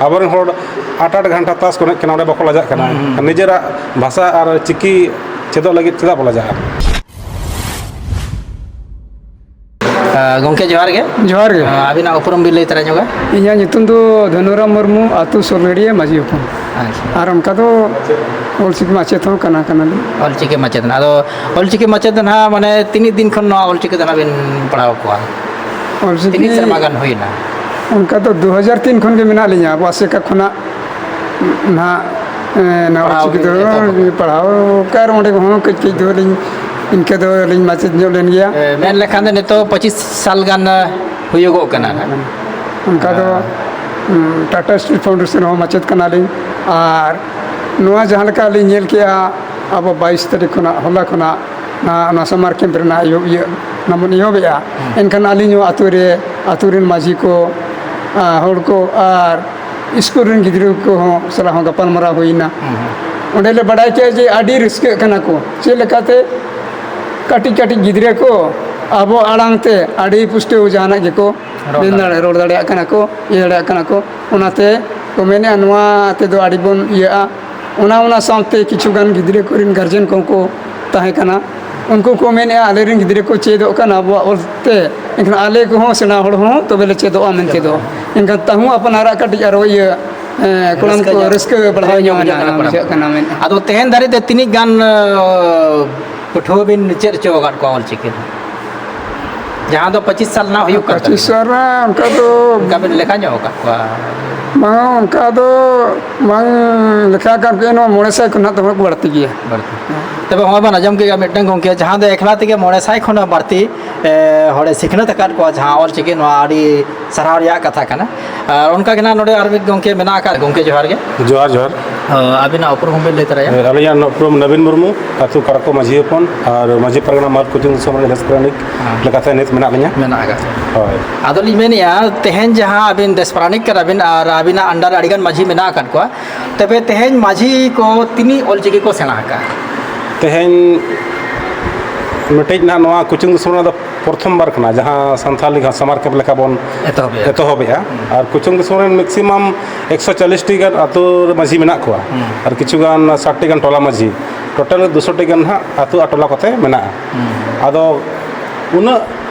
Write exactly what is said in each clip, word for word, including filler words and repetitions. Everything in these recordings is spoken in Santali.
ᱟᱵᱚᱨᱮᱱ ᱦᱚᱲ ᱟᱴ ᱟᱴ ᱜᱷᱚᱱᱴᱟ ᱛᱟᱥ ᱠᱚ ᱮᱱᱮᱡ ᱠᱟᱱᱟ, ᱚᱸᱰᱮ ᱵᱟᱠᱚ ᱞᱟᱡᱟᱜ ᱠᱟᱱᱟ᱾ ᱦᱩᱸ, ᱦᱩᱸ᱾ ᱱᱤᱡᱮᱨᱟᱜ ᱵᱷᱟᱥᱟ ᱟᱨ ᱪᱤᱠᱤ ᱪᱮᱫᱚᱜ ᱞᱟᱹᱜᱤᱫ ᱪᱮᱫᱟᱜ ᱵᱚ ᱞᱟᱡᱟᱜᱼᱟ? ᱟᱸ, ᱜᱚᱢᱠᱮ, ᱡᱚᱦᱟᱨ ᱜᱮ᱾ ᱡᱚᱦᱟᱨ ᱜᱮ᱾ ᱟᱸ, ᱟᱹᱵᱤᱱᱟᱜ ᱩᱯᱨᱩᱢ ᱵᱤᱱ ᱞᱟᱹᱭ ᱛᱚᱨᱟ ᱧᱚᱜᱟ? ᱤᱧᱟᱹᱜ ᱧᱩᱛᱩᱢ ᱫᱚ ᱫᱷᱚᱱᱩᱨᱟᱢ ᱢᱩᱨᱢᱩ, ᱟᱹᱛᱩ ᱥᱳᱞᱜᱟᱹᱲᱤᱭᱟᱹ, ᱢᱟᱹᱡᱷᱤ ᱦᱚᱯᱚᱱ᱾ ᱟᱪᱪᱷᱟ᱾ ᱟᱨ ᱚᱱᱠᱟ ᱫᱚ ᱚᱞᱪᱤᱠᱤ ᱢᱟᱪᱮᱫ ᱦᱚᱸ ᱠᱟᱱᱟ ᱠᱟᱱᱟᱞᱤᱧ᱾ ᱚᱞᱪᱤᱠᱤ ᱢᱟᱪᱮᱫ, ᱟᱫᱚ ᱚᱞᱪᱤᱠᱤ ᱢᱟᱪᱮᱫ ᱫᱚ ᱱᱟᱦᱟᱜ, ᱢᱟᱱᱮ, ᱛᱤᱱᱟᱹᱜ ᱫᱤᱱ ᱠᱷᱚᱱ ᱱᱚᱣᱟ ᱚᱞᱪᱤᱠᱤ ᱫᱚ ᱱᱟᱦᱟᱜ ᱵᱤᱱ ᱯᱟᱲᱦᱟᱣ ᱠᱚᱣᱟ? ᱚᱞᱪᱤᱠᱤ ᱛᱤᱱᱟᱹᱜ ᱥᱮᱨᱢᱟ ᱜᱟᱱ ᱦᱩᱭᱱᱟ? ᱚᱱᱠᱟ ᱫᱚ ᱫᱩ ᱦᱟᱡᱟᱨ ᱛᱤᱱ ᱠᱷᱚᱱ ᱜᱮ ᱢᱮᱱᱟᱜ ᱞᱤᱧᱟ᱾ ᱟᱵᱚ ᱟᱥᱮᱠᱟ ᱠᱷᱚᱱᱟᱜ ᱱᱟᱦᱟᱜ, ᱮᱸ, ᱱᱚᱣᱟ ᱯᱟᱲᱦᱟᱣ ᱚᱞᱪᱤᱠᱤ ᱫᱚ ᱵᱤᱱ ᱮᱛᱚᱦᱚᱵ ᱟᱠᱟᱫᱟ? ᱯᱟᱲᱦᱟᱣ ᱟᱠᱟᱫ ᱨᱮᱦᱚᱸ ᱚᱸᱰᱮ ᱦᱚᱸ ᱠᱟᱹᱡ ᱠᱟᱹᱡ ᱫᱚ ᱞᱤᱧ, ᱤᱱᱠᱟᱹ ᱫᱚ ᱞᱤᱧ ᱢᱟᱪᱮᱫ ᱧᱚᱜ ᱞᱮᱱ ᱜᱮᱭᱟ᱾ ᱮ, ᱢᱮᱱ ᱞᱮᱠᱷᱟᱱ ᱫᱚ ᱱᱤᱛᱚᱜ ᱯᱚᱸᱪᱤᱥ ᱥᱟᱞ ᱜᱟᱱ, ᱮ, ᱦᱩᱭᱩᱜᱚᱜ ᱠᱟᱱᱟ ᱱᱟᱦᱟᱜ᱾ ᱚᱱᱠᱟ ᱫᱚ, ᱟᱨ ᱩᱸ, ᱴᱟᱴᱟ ᱥᱴᱤᱞ ᱯᱷᱟᱣᱩᱱᱰᱮᱥᱚᱱ ᱨᱮᱦᱚᱸ ᱢᱟᱪᱮᱫ ᱠᱟᱱᱟᱞᱤᱧ᱾ ᱟᱨ ᱱᱚᱣᱟ ᱡᱟᱦᱟᱸ ᱞᱮᱠᱟ ᱞᱤᱧ ᱧᱮᱞ ᱠᱮᱜᱼᱟ, ᱟᱵᱚ ᱵᱟᱭᱤᱥ ᱛᱟᱹᱨᱤᱠᱷ ᱠᱷᱚᱱᱟᱜ, ᱦᱚᱞᱟ ᱠᱷᱚᱱᱟᱜ ᱱᱚᱣᱟ, ᱱᱚᱣᱟ ᱥᱟᱢᱟᱨ ᱠᱮᱢᱯ ᱨᱮᱱᱟᱜ ᱮᱦᱚᱵ, ᱤᱭᱟᱹ, ᱚᱱᱟ ᱵᱚᱱ ᱮᱦᱚᱵᱮᱜᱼᱟ᱾ ᱦᱩᱸ᱾ ᱮᱱᱠᱷᱟᱱ ᱟᱹᱞᱤᱧ ᱦᱚᱸ ᱟᱹᱛᱩ ᱨᱮ, ᱟᱹᱛᱩ ᱨᱮᱱ ᱢᱟᱹᱡᱷᱤ ᱠᱚ, ᱟ, ᱦᱚᱲ ᱠᱚ ᱟᱨ ᱥᱠᱩᱞ ᱨᱮᱱ ᱜᱤᱫᱽᱨᱟᱹ ᱠᱚᱦᱚᱸ ᱥᱟᱞᱟᱜ ᱦᱚᱸ ᱜᱟᱯᱟᱞᱢᱟᱨᱟᱣ ᱦᱩᱭᱱᱟ᱾ ᱦᱩᱸ, ᱦᱩᱸ᱾ ᱚᱸᱰᱮ ᱞᱮ ᱵᱟᱰᱟᱭ ᱠᱮᱜᱼᱟ ᱡᱮ ᱟᱹᱰᱤ ᱨᱟᱹᱥᱠᱟᱹᱜ ᱠᱟᱱᱟ ᱠᱚ, ᱪᱮᱫ ᱞᱮᱠᱟᱛᱮ ᱠᱟᱹᱴᱤᱡ ᱠᱟᱹᱴᱤᱡ ᱜᱤᱫᱽᱨᱟᱹ ᱠᱚ ᱟᱵᱚ ᱟᱲᱟᱝ ᱛᱮ ᱟᱹᱰᱤ ᱯᱩᱥᱴᱟᱹᱣ ᱡᱟᱦᱟᱱᱟᱜ ᱜᱮᱠᱚ ᱨᱚᱲ ᱢᱮᱱ ᱫᱟᱲᱮ-, ᱫᱟᱲᱮᱭᱟᱜᱼᱟ᱾ ᱨᱚᱲ ᱫᱟᱲᱮᱭᱟᱜ ᱠᱟᱱᱟ ᱠᱚ, ᱤᱭᱟᱹ ᱫᱟᱲᱮᱭᱟᱜ ᱠᱟᱱᱟ ᱠᱚ᱾ ᱚᱱᱟᱛᱮ ᱠᱚ ᱢᱮᱱᱮᱫᱼᱟ, ᱱᱚᱣᱟ ᱛᱮᱫᱚ ᱟᱹᱰᱤ ᱵᱚᱱ ᱤᱭᱟᱹᱜᱼᱟ᱾ ᱚᱱᱟ, ᱚᱱᱟ ᱥᱟᱶᱛᱮ ᱠᱤᱪᱷᱩ ᱜᱟᱱ ᱜᱤᱫᱽᱨᱟᱹ ᱠᱚᱨᱮᱱ ᱜᱟᱨᱡᱮᱱ ᱠᱚᱦᱚᱸ ᱠᱚ ᱛᱟᱦᱮᱸ ᱠᱟᱱᱟ᱾ ᱩᱱᱠᱩ ᱠᱚ ᱢᱮᱱᱮᱫᱼᱟ, ᱟᱞᱮᱨᱮᱱ ᱜᱤᱫᱽᱨᱟᱹ ᱠᱚ ᱪᱮᱫᱚᱜ ᱠᱟᱱᱟ ᱟᱵᱚᱣᱟᱜ ᱚᱞ ᱛᱮ, ᱮᱱᱠᱷᱟᱱ ᱟᱞᱮ ᱠᱚᱦᱚᱸ ᱥᱮᱬᱟ ᱦᱚᱲ ᱦᱚᱸ ᱛᱚᱵᱮ ᱞᱮ ᱪᱮᱫᱚᱜᱼᱟ ᱢᱮᱱᱛᱮ ᱫᱚ᱾ ᱮᱱᱠᱷᱟᱱ ᱛᱟᱹᱦᱩ ᱟᱯᱱᱟᱨᱟᱜ ᱠᱟᱹᱴᱤᱡ ᱟᱨᱚ ᱤᱭᱟᱹ, ᱮᱸ, ᱠᱚᱲᱟᱢ ᱨᱟᱹᱥᱠᱟᱹ ᱠᱚ ᱧᱚᱜ, ᱨᱟᱹᱥᱠᱟᱹ ᱵᱟᱲᱦᱟᱣ ᱨᱟᱹᱥᱠᱟᱹ ᱧᱚᱜ ᱧᱚᱜ ᱵᱩᱡᱷᱟᱹᱜ ᱢᱮᱱᱟᱜᱼᱟ, ᱠᱟᱱᱟ ᱠᱚᱲᱟᱢ᱾ ᱵᱩᱡᱷᱟᱹᱜ ᱠᱟᱱᱟ ᱢᱮᱱ᱾ ᱟᱫᱚ ᱛᱮᱦᱮᱧ ᱫᱷᱟᱹᱨᱤᱡ ᱛᱮ ᱛᱤᱱᱟᱹᱜ ᱜᱟᱱ, ᱟᱸ, ᱯᱟᱹᱴᱷᱩᱣᱟᱹ ᱵᱤᱱ ᱪᱮᱫ ᱦᱚᱪᱚ ᱟᱠᱟᱫ ᱠᱚᱣᱟ ᱚᱞᱪᱤᱠᱤ ᱫᱚ? ᱡᱟᱦᱟᱸ ᱫᱚ ᱯᱚᱸᱪᱤᱥ ᱥᱟᱞ ᱨᱮᱱᱟᱜ ᱦᱩᱭᱩᱜ ᱠᱟᱱ ᱯᱚᱸᱪᱤᱥ ᱛᱟᱵᱤᱱᱟ᱾ ᱥᱟᱞ ᱨᱮ ᱚᱱᱠᱟ ᱫᱚ ᱚᱱᱠᱟ ᱵᱤᱱ ᱞᱮᱠᱷᱟ ᱧᱚᱜ ᱟᱠᱟᱫ ᱠᱚᱣᱟ? ᱵᱟᱝ, ᱚᱱᱠᱟ ᱫᱚ ᱵᱟᱝ ᱞᱮᱠᱷᱟ ᱟᱠᱟᱫ ᱠᱚᱣᱟ, ᱱᱚᱣᱟ ᱢᱚᱬᱮ ᱥᱟᱭ ᱠᱷᱚᱱᱟᱜ ᱫᱚ ᱵᱟᱹᱲᱛᱤ ᱜᱮᱭᱟ᱾ ᱵᱟᱹᱲᱛᱤ᱾ ᱛᱚᱵᱮ ᱦᱚᱸᱜᱼᱚᱭ ᱵᱚᱱ ᱟᱸᱡᱚᱢ ᱠᱮᱫᱟ ᱢᱤᱫᱴᱟᱝ ᱜᱚᱢᱠᱮ, ᱡᱟᱦᱟᱸ ᱫᱚ ᱮᱠᱞᱟ ᱛᱮᱜᱮ ᱢᱚᱬᱮ ᱥᱟᱭ ᱠᱷᱚᱱ ᱦᱚᱸ ᱵᱟᱹᱲᱛᱤ, ᱮ, ᱦᱚᱲᱮ ᱥᱤᱠᱷᱱᱟᱹᱛ ᱟᱠᱟᱫ ᱠᱚᱣᱟ, ᱡᱟᱦᱟᱸ ᱚᱞᱪᱤᱠᱤ, ᱱᱚᱣᱟ ᱟᱹᱰᱤ ᱥᱟᱨᱦᱟᱣ ᱨᱮᱭᱟᱜ ᱠᱟᱛᱷᱟ ᱠᱟᱱᱟ᱾ ᱟᱨ ᱚᱱᱠᱟ ᱜᱮ ᱱᱟᱜ ᱱᱚᱰᱮ ᱟᱨ ᱢᱤᱫ ᱜᱚᱢᱠᱮ ᱢᱮᱱᱟᱜ ᱟᱠᱟᱫ᱾ ᱜᱚᱢᱠᱮ, ᱡᱚᱦᱟᱨ ᱜᱮ᱾ ᱡᱚᱦᱟᱨ, ᱡᱚᱦᱟᱨ᱾ ᱚ, ᱟᱹᱵᱤᱱᱟᱜ ᱩᱯᱨᱩᱢ ᱦᱚᱸᱵᱤᱱ ᱞᱟᱹᱭ ᱛᱚᱨᱟᱭᱟ? ᱦᱮᱸ, ᱟᱹᱞᱤᱧᱟᱜ ᱩᱯᱨᱩᱢ ᱱᱚᱵᱤᱱ ᱢᱩᱨᱢᱩ, ᱟᱹᱛᱩ ᱠᱟᱲᱠᱚ ᱢᱟᱹᱡᱷᱤ ᱦᱚᱯᱚᱱ ᱟᱨ ᱢᱟᱹᱡᱷᱤ ᱯᱟᱨᱜᱟᱱᱟ ᱢᱟᱞ ᱠᱳᱪᱤᱝ ᱥᱮᱱᱴᱟᱨ ᱨᱮᱱ ᱰᱮᱥᱠ ᱯᱨᱟᱱᱤᱠ ᱦᱮᱸ᱾ ᱞᱮᱠᱟᱛᱮ ᱱᱤᱛ ᱢᱮᱱᱟᱜ ᱞᱤᱧᱟ᱾ ᱢᱮᱱᱟᱜ ᱟᱠᱟᱫ᱾ ᱦᱳᱭ᱾ ᱟᱫᱚ ᱞᱤᱧ ᱢᱮᱱᱮᱫᱼᱟ, ᱛᱮᱦᱮᱧ ᱡᱟᱦᱟᱸ ᱟᱹᱵᱤᱱ ᱰᱮᱥᱠ ᱯᱨᱟᱱᱤᱠ ᱠᱟᱱᱟ ᱵᱤᱱ ᱟᱨ ᱟᱹᱵᱤᱱᱟᱜ under ᱨᱮ ᱟᱹᱰᱤᱜᱟᱱ ᱢᱟᱹᱡᱷᱤ ᱢᱮᱱᱟᱜ ᱟᱠᱟᱫ ᱠᱚᱣᱟ, ᱛᱚᱵᱮ ᱛᱮᱦᱮᱧ ᱢᱟᱹᱡᱷᱤ ᱠᱚ ᱛᱤᱱᱟᱹᱜ ᱚᱞᱪᱤᱠᱤ ᱠᱚ ᱥᱮᱬᱟ ᱟᱠᱟᱫᱼᱟ? ᱛᱮᱦᱮᱧ ᱢᱤᱫᱴᱮᱡ ᱱᱟᱦᱟᱜ ᱱᱚᱣᱟ ᱠᱳᱪᱤᱝ ᱥᱮᱱᱴᱟᱨ ᱫᱚ ᱯᱨᱚᱛᱷᱚᱢ ᱵᱟᱨ ᱠᱟᱱᱟ ᱡᱟᱦᱟᱸ ᱥᱟᱱᱛᱟᱞᱤ ᱥᱟᱢᱟᱨ ᱠᱮᱢᱯ ᱞᱮᱠᱟ ᱵᱚᱱ ᱮᱛᱚᱦᱚᱵᱮᱜᱼᱟ᱾ ᱮᱛᱚᱦᱚᱵᱮᱜᱼᱟ᱾ ᱟᱨ ᱠᱩᱪᱩᱝ ᱫᱤᱥᱚᱢ ᱨᱮᱱ ᱢᱮᱠᱥᱤᱢᱟᱢ ᱮᱠᱥᱚ ᱪᱚᱞᱞᱤᱥ ᱴᱤ ᱜᱟᱱ ᱟᱹᱛᱩ ᱢᱟᱹᱡᱷᱤ ᱢᱮᱱᱟᱜ ᱠᱚᱣᱟ᱾ ᱦᱩᱸ᱾ ᱟᱨ ᱠᱤᱪᱷᱩ ᱜᱟᱱ ᱥᱟᱴ ᱴᱤ ᱜᱟᱱ ᱴᱚᱞᱟ ᱢᱟᱹᱡᱷᱤ, ᱴᱳᱴᱟᱞ ᱫᱩᱥᱚ ᱴᱤ ᱜᱟᱱ ᱦᱟᱸᱜ ᱟᱹᱛᱩ ᱟᱨ ᱴᱚᱞᱟ ᱠᱚᱛᱮ ᱢᱮᱱᱟᱜᱼᱟ᱾ ᱦᱩᱸ᱾ ᱟᱫᱚ ᱩᱱᱟᱹᱜ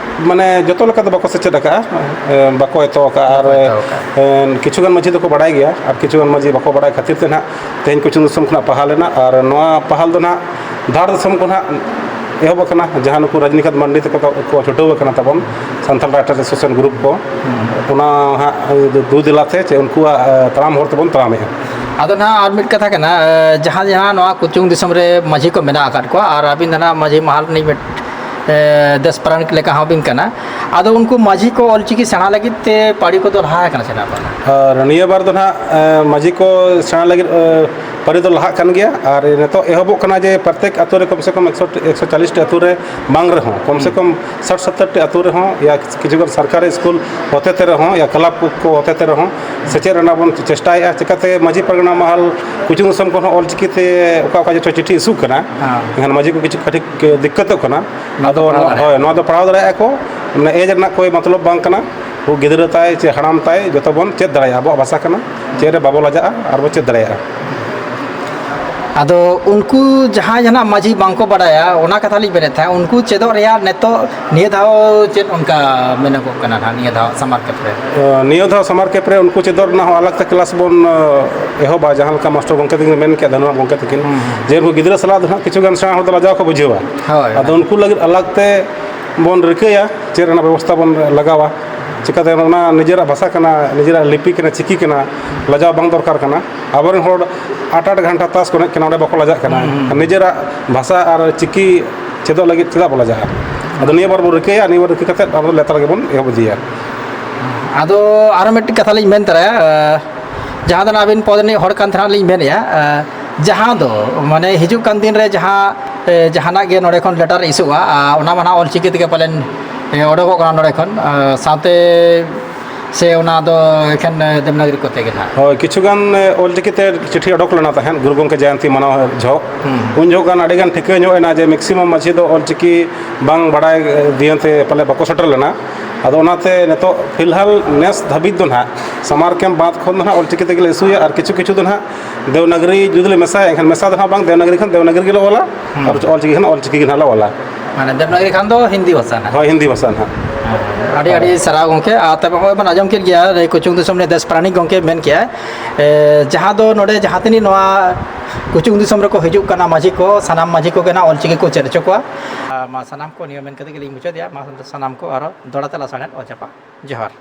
ᱢᱟᱱᱮ ᱡᱚᱛᱚ ᱞᱮᱠᱟ ᱫᱚ ᱵᱟᱠᱚ ᱥᱮᱪᱮᱫ ᱟᱠᱟᱫᱼᱟ, ᱮ, ᱵᱟᱠᱚ ᱮᱛᱚ ᱟᱠᱟᱫᱼᱟ᱾ ᱟᱨ, ᱵᱟᱠᱚ ᱮᱛᱚ ᱟᱠᱟᱫᱼᱟ᱾ ᱮ, ᱠᱤᱪᱷᱩ ᱜᱟᱱ ᱢᱟᱹᱡᱷᱤ ᱫᱚᱠᱚ ᱵᱟᱲᱟᱭ ᱜᱮᱭᱟ ᱟᱨ ᱠᱤᱪᱷᱩ ᱜᱟᱱ ᱢᱟᱹᱡᱷᱤ ᱵᱟᱠᱚ ᱵᱟᱲᱟᱭ ᱠᱷᱟᱹᱛᱤᱨ ᱛᱮ ᱱᱟᱦᱟᱜ ᱛᱮᱦᱮᱧ ᱠᱩᱪᱩᱝ ᱫᱤᱥᱚᱢ ᱠᱷᱚᱱᱟᱜ ᱯᱟᱦᱟᱞ ᱮᱱᱟ᱾ ᱟᱨ ᱱᱚᱣᱟ ᱯᱟᱦᱟᱞ ᱫᱚ ᱱᱟᱦᱟᱜ ᱫᱷᱟᱲ ᱫᱤᱥᱚᱢ ᱠᱷᱚᱱᱟᱜ ᱮᱦᱚᱵ ᱟᱠᱟᱱᱟ, ᱡᱟᱦᱟᱸ ᱱᱩᱠᱩ ᱨᱟᱡᱽᱱᱤᱠᱟᱱᱛ ᱢᱟᱱᱰᱤ ᱛᱟᱠᱚ ᱠᱚ ᱪᱷᱩᱴᱟᱹᱣ ᱟᱠᱟᱱᱟ ᱛᱟᱵᱚᱱ, ᱥᱟᱱᱛᱟᱲ ᱨᱟᱭᱴᱟᱨ ᱮᱥᱳᱥᱤᱭᱮᱥᱚᱱ ᱜᱨᱩᱯ ᱠᱚ᱾ ᱦᱩᱸ᱾ ᱚᱱᱟ ᱦᱟᱸᱜ ᱫᱩ ᱫᱮᱞᱟ ᱛᱮ ᱪᱮ ᱩᱱᱠᱩᱣᱟᱜ, ᱮ, ᱛᱟᱲᱟᱢ ᱦᱚᱨ ᱛᱮᱵᱚᱱ ᱛᱟᱲᱟᱢᱮᱜᱼᱟ᱾ ᱟᱫᱚ ᱱᱟᱦᱟᱜ ᱟᱨ ᱢᱤᱫ ᱠᱟᱛᱷᱟ ᱠᱟᱱᱟ, ᱮ, ᱡᱟᱦᱟᱸ, ᱡᱟᱦᱟᱸ ᱱᱚᱣᱟ ᱠᱩᱪᱩᱝ ᱫᱤᱥᱚᱢ ᱨᱮ ᱢᱟᱹᱡᱷᱤ ᱠᱚ ᱢᱮᱱᱟᱜ ᱟᱠᱟᱫ ᱠᱚᱣᱟ ᱟᱨ ᱟᱹᱵᱤᱱ ᱫᱚ ᱱᱟᱦᱟᱜ ᱢᱟᱹᱡᱷᱤ ᱢᱟᱦᱟᱞ ᱨᱤᱱᱤᱡ ᱢᱤᱫ, ᱮ, ᱫᱮᱥ ᱯᱟᱨᱟᱱᱤᱠ ᱞᱮᱠᱟ ᱦᱚᱸ ᱵᱤᱱ ᱠᱟᱱᱟ᱾ ᱟᱫᱚ ᱩᱱᱠᱩ ᱢᱟᱹᱡᱷᱤ ᱠᱚ ᱚᱞᱪᱤᱠᱤ ᱥᱮᱬᱟ ᱞᱟᱹᱜᱤᱫ ᱛᱮ ᱯᱟᱹᱲᱤ ᱠᱚᱫᱚ ᱞᱟᱦᱟ ᱟᱠᱟᱱᱟ ᱥᱮ ᱱᱟᱦᱟᱜ ᱵᱟᱝᱟ? ᱟᱨ ᱱᱤᱭᱟᱹ ᱵᱟᱨ ᱫᱚ ᱱᱟᱦᱟᱜ, ᱮ, ᱢᱟᱹᱡᱷᱤ ᱠᱚ ᱥᱮᱬᱟ ᱞᱟᱹᱜᱤᱫ, ᱮ, ᱯᱟᱹᱨᱤ ᱫᱚ ᱞᱟᱦᱟᱜ ᱠᱟᱱ ᱜᱮᱭᱟ᱾ ᱟᱨ ᱱᱤᱛᱚᱜ ᱮᱦᱚᱵᱚᱜ ᱠᱟᱱᱟ ᱡᱮ ᱯᱨᱚᱛᱮᱠ ᱟᱛᱳ ᱨᱮ ᱠᱚᱢ ᱥᱮ ᱠᱚᱢ ᱮᱠᱥᱚ, ᱮᱠᱥᱚ ᱪᱚᱞᱞᱤᱥ ᱴᱤ ᱟᱛᱳ ᱨᱮ ᱵᱟᱝ ᱨᱮᱦᱚᱸ ᱠᱚᱢ ᱥᱮ ᱦᱩᱸ᱾ ᱠᱚᱢ ᱥᱟᱴ ᱥᱚᱛᱛᱚᱨ ᱴᱤ ᱟᱛᱳ ᱨᱮᱦᱚᱸ ᱭᱟ ᱠᱤᱪᱷᱩ ᱜᱟᱱ ᱥᱚᱨᱠᱟᱨᱤ ᱥᱠᱩᱞ ᱦᱚᱛᱮ ᱛᱮ ᱨᱮᱦᱚᱸ ᱭᱟ ᱠᱞᱟᱵᱽ ᱠᱚ ᱦᱚᱛᱮ ᱛᱮ ᱨᱮᱦᱚᱸ ᱥᱮᱪᱮᱫ ᱨᱮᱱᱟᱜ ᱵᱚᱱ ᱪᱮᱥᱴᱟᱭᱮᱫᱼᱟ᱾ ᱪᱤᱠᱟᱹᱛᱮ ᱢᱟᱹᱡᱷᱤ ᱯᱟᱨᱜᱟᱱᱟ ᱢᱟᱦᱟᱞ ᱠᱩᱪᱩᱝ ᱫᱤᱥᱚᱢ ᱠᱷᱚᱱ ᱦᱚᱸ ᱚᱞᱪᱤᱠᱤ ᱛᱮ ᱚᱠᱟ ᱚᱠᱟ ᱡᱚᱛᱚ ᱪᱤᱴᱷᱤ ᱤᱥᱩᱜ ᱠᱟᱱᱟ, ᱦᱮᱸ᱾ ᱮᱱᱠᱷᱟᱱ ᱢᱟᱹᱡᱷᱤ ᱠᱚ ᱠᱤᱪᱷᱩ ᱠᱟᱹᱴᱤᱡ ᱫᱤᱠᱠᱟᱹᱛᱚᱜ ᱠᱟᱱᱟ᱾ ᱱᱚᱣᱟ ᱫᱚ ᱟᱫᱚ ᱯᱟᱲᱦᱟᱣ ᱱᱚᱣᱟ, ᱫᱟᱲᱮᱭᱟᱜᱼᱟ᱾ ᱦᱳᱭ, ᱱᱚᱣᱟ ᱫᱚ ᱯᱟᱲᱦᱟᱣ ᱫᱟᱲᱮᱭᱟᱜᱼᱟ ᱠᱚ, ᱢᱟᱱᱮ ᱮᱡᱽ ᱨᱮᱱᱟᱜ ᱠᱳᱭ ᱢᱚᱛᱞᱚᱵ ᱵᱟᱝ ᱠᱟᱱᱟ᱾ ᱩᱱᱠᱩ ᱜᱤᱫᱽᱨᱟᱹ ᱛᱟᱭ ᱪᱮ ᱦᱟᱲᱟᱢ ᱛᱟᱭ ᱡᱚᱛᱚ ᱵᱚᱱ ᱪᱮᱫ ᱫᱟᱲᱮᱭᱟᱜᱼᱟ, ᱟᱵᱚᱣᱟᱜ ᱵᱷᱟᱥᱟ ᱠᱟᱱᱟ, ᱪᱮᱫ ᱨᱮ ᱵᱟᱵᱚ ᱞᱟᱡᱟᱜᱼᱟ ᱟᱨ ᱵᱚ ᱪᱮᱫ ᱫᱟᱲᱮᱭᱟᱜᱼᱟ᱾ ᱟᱫᱚ ᱩᱱᱠᱩ ᱡᱟᱦᱟᱸᱭ ᱡᱟᱦᱟᱱᱟᱜ ᱢᱟᱹᱡᱷᱤ ᱵᱟᱝᱠᱚ ᱵᱟᱰᱟᱭᱟ, ᱚᱱᱟ ᱠᱟᱛᱷᱟ ᱞᱤᱧ ᱢᱮᱱᱮᱫ ᱛᱟᱦᱮᱸᱫ, ᱩᱱᱠᱩ ᱪᱮᱫᱚᱜ ᱨᱮᱭᱟᱜ ᱱᱤᱛᱚᱜ ᱱᱤᱭᱟᱹ ᱫᱷᱟᱣ ᱪᱮᱫ ᱚᱱᱠᱟ ᱢᱮᱱᱚᱜᱚᱜ ᱠᱟᱱᱟ ᱱᱟᱦᱟᱜ ᱱᱤᱭᱟᱹ ᱫᱷᱟᱣ ᱥᱟᱢᱟᱨ ᱠᱮᱢᱯ ᱨᱮ? ᱱᱤᱭᱟᱹ ᱫᱷᱟᱣ ᱥᱟᱢᱟᱨ ᱠᱮᱢᱯ ᱨᱮ ᱩᱱᱠᱩ ᱪᱮᱫᱚᱜ ᱨᱮᱱᱟᱜ ᱦᱚᱸ ᱟᱞᱟᱜᱽ ᱛᱮ ᱠᱞᱟᱥ ᱵᱚᱱ, ᱮ, ᱮᱦᱚᱵᱟ, ᱡᱟᱦᱟᱸ ᱞᱮᱠᱟ ᱢᱟᱥᱴᱟᱨ ᱜᱚᱢᱠᱮ ᱛᱟᱹᱠᱤᱱ ᱢᱮᱱ ᱠᱮᱫ, ᱫᱷᱟᱱᱩᱨᱟᱢ ᱜᱚᱢᱠᱮ ᱛᱟᱹᱠᱤᱱ, ᱦᱩᱸ, ᱦᱩᱸ᱾ ᱡᱮ ᱩᱱᱠᱩ ᱜᱤᱫᱽᱨᱟᱹ ᱥᱟᱞᱟᱜ ᱫᱚ ᱦᱟᱸᱜ ᱠᱤᱪᱷᱩ ᱜᱟᱱ ᱥᱮᱬᱟ ᱦᱚᱲ ᱫᱚ ᱞᱟᱡᱟᱣ ᱠᱚ ᱵᱩᱡᱷᱟᱹᱣᱟ᱾ ᱦᱳᱭ, ᱟᱫᱚ ᱦᱳᱭ᱾ ᱩᱱᱠᱩ ᱞᱟᱹᱜᱤᱫ ᱟᱞᱟᱜᱽ ᱛᱮ ᱵᱚᱱ ᱨᱤᱠᱟᱹᱭᱟ, ᱪᱮᱫ ᱨᱮᱱᱟᱜ ᱵᱮᱵᱚᱥᱛᱷᱟ ᱵᱚᱱ ᱞᱟᱜᱟᱣᱟ᱾ ᱪᱤᱠᱟᱹᱛᱮ ᱚᱱᱟ ᱱᱤᱡᱮᱨᱟᱜ ᱵᱷᱟᱥᱟ ᱠᱟᱱᱟ, ᱱᱤᱡᱮᱨᱟᱜ ᱞᱤᱯᱤ ᱠᱟᱱᱟ, ᱪᱤᱠᱤ ᱠᱟᱱᱟ, ᱞᱟᱡᱟᱣ ᱵᱟᱝ ᱫᱚᱨᱠᱟᱨ ᱠᱟᱱᱟ᱾ ᱟᱵᱚᱨᱮᱱ ᱦᱚᱲ ᱟᱴ ᱟᱴ ᱜᱷᱟᱱᱴᱟ ᱛᱟᱥ ᱠᱚ ᱮᱱᱮᱡ ᱠᱟᱱᱟ, ᱚᱸᱰᱮ ᱵᱟᱠᱚ ᱞᱟᱡᱟᱜ ᱠᱟᱱᱟ᱾ ᱦᱩᱸ, ᱦᱩᱸ᱾ ᱱᱤᱡᱮᱨᱟᱜ ᱵᱷᱟᱥᱟ ᱟᱨ ᱪᱤᱠᱤ ᱪᱮᱫᱚᱜ ᱞᱟᱹᱜᱤᱫ ᱪᱮᱫᱟᱜ ᱵᱚ ᱞᱟᱡᱟᱜᱼᱟ? ᱟᱫᱚ ᱱᱤᱭᱟᱹ ᱵᱟᱨ ᱵᱚᱱ ᱨᱤᱠᱟᱹᱭᱟ, ᱱᱤᱭᱟᱹ ᱵᱟᱨ ᱨᱤᱠᱟᱹ ᱠᱟᱛᱮᱫ ᱟᱵᱚ ᱫᱚ ᱞᱮᱛᱟᱲ ᱜᱮᱵᱚᱱ ᱮᱦᱚᱵ ᱤᱫᱤᱭᱟ᱾ ᱟᱫᱚ ᱟᱨᱚ ᱢᱤᱫᱴᱤᱡ ᱠᱟᱛᱷᱟ ᱞᱤᱧ ᱢᱮᱱ ᱛᱚᱨᱟᱭᱟ, ᱮ, ᱡᱟᱦᱟᱸ ᱫᱚ ᱟᱹᱵᱤᱱ ᱯᱚᱫᱽ ᱨᱤᱱᱤᱡ ᱦᱚᱲ ᱠᱟᱱ ᱛᱟᱦᱮᱱᱟ ᱞᱤᱧ ᱢᱮᱱᱮᱫᱼᱟ, ᱮ, ᱡᱟᱦᱟᱸ ᱫᱚ ᱢᱟᱱᱮ ᱦᱤᱡᱩᱜ ᱠᱟᱱ ᱫᱤᱱ ᱨᱮ ᱡᱟᱦᱟᱸ, ᱮ, ᱡᱟᱦᱟᱱᱟᱜ ᱜᱮ ᱱᱚᱰᱮ ᱠᱷᱚᱱ ᱞᱮᱴᱟᱨ ᱤᱥᱩᱜᱼᱟ, ᱟ, ᱚᱱᱟ ᱢᱟ ᱱᱟᱦᱟᱜ ᱚᱞ ᱪᱤᱠᱤ ᱛᱮᱜᱮ ᱯᱟᱞᱮᱱ, ᱮ, ᱚᱰᱚᱠᱚᱜ ᱠᱟᱱᱟ ᱱᱚᱰᱮ ᱠᱷᱚᱱ, ᱟ, ᱥᱟᱶᱛᱮ ᱥᱮ ᱚᱱᱟ ᱫᱚ ᱮᱠᱷᱮᱱ ᱫᱮᱵᱽᱱᱟᱜᱽᱨᱤ ᱠᱚᱛᱮ ᱜᱮ ᱱᱟᱦᱟᱜ? ᱦᱳᱭ, ᱠᱤᱪᱷᱩ ᱜᱟᱱ ᱚᱞᱪᱤᱠᱤ ᱛᱮ ᱪᱤᱴᱷᱤ ᱚᱰᱚᱠ ᱞᱮᱱᱟ ᱛᱟᱦᱮᱸᱫ ᱜᱩᱨᱩ ᱜᱚᱢᱠᱮ ᱡᱚᱭᱚᱱᱛᱤ ᱢᱟᱱᱟᱣ ᱡᱚᱦᱚᱜ᱾ ᱩᱱ ᱡᱚᱦᱚᱜ ᱜᱟᱱ ᱟᱹᱰᱤ ᱜᱟᱱ ᱴᱷᱤᱠᱟᱹ ᱧᱚᱜ ᱮᱱᱟ ᱡᱮ ᱢᱮᱠᱥᱤᱢᱟᱢ ᱢᱟᱹᱡᱷᱤ ᱫᱚ ᱚᱞᱪᱤᱠᱤ ᱵᱟᱝ ᱵᱟᱲᱟᱭ ᱫᱤᱭᱮ ᱛᱮ ᱯᱟᱞᱮ ᱵᱟᱠᱚ ᱥᱮᱴᱮᱨ ᱞᱮᱱᱟ᱾ ᱟᱫᱚ ᱚᱱᱟᱛᱮ ᱱᱤᱛᱚᱜ ᱯᱷᱤᱞᱦᱟᱞ ᱱᱮᱥ ᱫᱷᱟᱹᱵᱤᱡ ᱫᱚ ᱱᱟᱦᱟᱜ ᱥᱟᱢᱟᱨ ᱠᱮᱢᱯ ᱵᱟᱫᱽ ᱠᱷᱚᱱ ᱫᱚ ᱱᱟᱦᱟᱜ ᱚᱞᱪᱤᱠᱤ ᱛᱮᱜᱮ ᱞᱮ ᱤᱥᱩᱭᱟ, ᱟᱨ ᱠᱤᱪᱷᱩ ᱠᱤᱪᱷᱩ ᱫᱚ ᱱᱟᱦᱟᱜ ᱫᱮᱵᱽᱱᱟᱜᱽᱨᱤ ᱡᱩᱫᱤ ᱞᱮ ᱢᱮᱥᱟᱭᱟ, ᱮᱱᱠᱷᱟᱱ ᱢᱮᱥᱟ ᱫᱚ ᱱᱟᱦᱟᱜ ᱵᱟᱝ, ᱫᱮᱵᱽᱱᱟᱜᱽᱨᱤ ᱠᱷᱟᱱ ᱫᱮᱵᱽᱱᱟᱜᱽᱨᱤ ᱜᱮᱞᱮ ᱚᱞᱟ, ᱟᱨ ᱚᱞᱪᱤᱠᱤ ᱠᱷᱟᱱ ᱚᱞᱪᱤᱠᱤ ᱜᱮ ᱱᱟᱦᱟᱜ ᱞᱮ ᱚᱞᱟ᱾ ᱢᱟᱱᱮ ᱫᱮᱵᱽᱱᱟᱜᱽᱨᱤ ᱠᱷᱟᱱ ᱫᱚ ᱦᱤᱱᱫᱤ ᱵᱷᱟᱥᱟ ᱱᱟᱦᱟᱜ᱾ ᱦᱳᱭ, ᱦᱤᱱᱫᱤ ᱵᱷᱟᱥᱟ ᱱᱟᱦᱟᱜ᱾ ᱟᱹᱰᱤ ᱟᱹᱰᱤ ᱥᱟᱨᱦᱟᱣ ᱜᱚᱢᱠᱮ᱾ ᱟᱨ ᱛᱚᱵᱮ ᱱᱚᱜᱼᱚᱭ ᱵᱚᱱ ᱟᱸᱡᱚᱢ ᱠᱮᱫ ᱜᱮᱭᱟ, ᱠᱩᱪᱩᱝ ᱫᱤᱥᱚᱢ ᱨᱤᱱᱤᱡ ᱫᱮᱥ ᱯᱟᱨᱟᱱᱤᱠ ᱜᱚᱢᱠᱮ ᱢᱮᱱ ᱠᱮᱜᱼᱟᱭ, ᱮ, ᱡᱟᱦᱟᱸ ᱫᱚ ᱱᱚᱰᱮ ᱡᱟᱦᱟᱸ ᱛᱤᱱᱟᱹᱜ ᱱᱚᱣᱟ ᱠᱩᱪᱩᱝ ᱫᱤᱥᱚᱢ ᱨᱮᱠᱚ ᱦᱤᱡᱩᱜ ᱠᱟᱱᱟ ᱢᱟᱹᱡᱷᱤ ᱠᱚ, ᱥᱟᱱᱟᱢ ᱢᱟᱹᱡᱷᱤ ᱠᱚᱜᱮ ᱱᱟᱜ ᱚᱞᱪᱤᱠᱤ ᱠᱚ ᱪᱮᱫ ᱦᱚᱪᱚ ᱠᱚᱣᱟ᱾ ᱟᱨ ᱢᱟ ᱥᱟᱱᱟᱢ ᱠᱚ ᱱᱤᱭᱟᱹ ᱢᱮᱱ ᱠᱟᱛᱮ ᱜᱮᱞᱤᱧ ᱢᱩᱪᱟᱹᱫᱮᱜᱼᱟ᱾ ᱢᱟ ᱥᱟᱱᱟᱢ ᱠᱚ ᱟᱨᱚ ᱫᱚᱦᱲᱟ ᱛᱮ ᱞᱟᱥᱟᱲᱦᱮᱫ ᱚᱞ ᱪᱟᱯᱟ᱾ ᱡᱚᱦᱟᱨ᱾